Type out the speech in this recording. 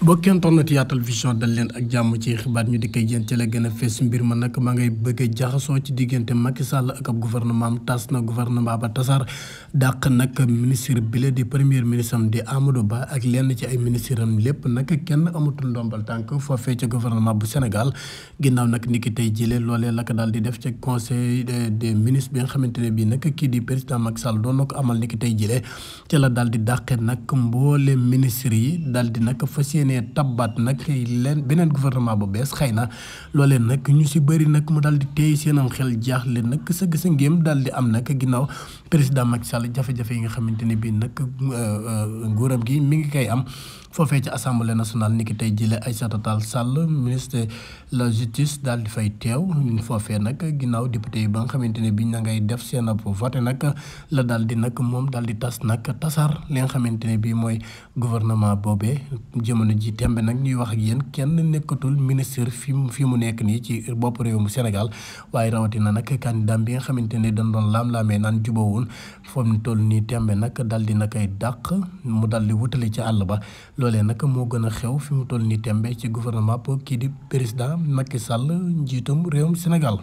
bokkeen tonnati Yaatal Vision dal leen ak jàmm ci xibaar ñu di koy jën ci la gën a fees mbir ma nag ma ngay bëgg a jaxasoo ci diggante Macky Sall ak ab gouvernement am tas na gouvernement ba tasar dàq nag ministre bile di premier ministre am di Amadou Ba ak lenn ci ay ministre am lépp nag kenn amatul ndombal tànk foofee ca gouvernement bu Sénégal ginnaaw nag ni ki tey jëlee loolee la ko daal di def ca conseil des ministres bi nga xamante ne bii nag kii di président Macky Sall doon na ko amal ni ki tey jëlee ca la daal di dàqe nag mboole ministre yi daal di nag fas yéenee tabbaat nag leen beneen gouvernement bu bees xëy na loolee nag ñu si bëri nag mu daal di téy seenam xel jaaxle nag sa ngéem daal di am nag ginnaaw président Macky Sall jafe-jafe yi nga xamante ne bii nag nguuram gi mi ngi koy am foofee ci assemblée nationale ni ki tey jëlee Aïssata Tall Sall ministre de la justice daal di fay teew foofee nag ginnaaw député yi ba nga xamante ne bii ña ngay def seen ab vote nag la daal di nag moom daal di tas nag tasar li nga xamante ne bii mooy gouvernement boobee jamono ji tembe nag ñuy wax ak yéen kenn nekkatul ministre fi mu nekk nii ci bopp réew mu Sénégal waaye rawatina nag candidat bi nga xamante ne dañ doon laam-laamee naan jubawul foofu mu toll nii tembe nag daal di na koy dàq mu daal di wutali ci àll ba loolee nag moo gën a xew fi mu toll nii tembe ci gouvernement kii di président Macky Sall njiitum réewum Sénégal.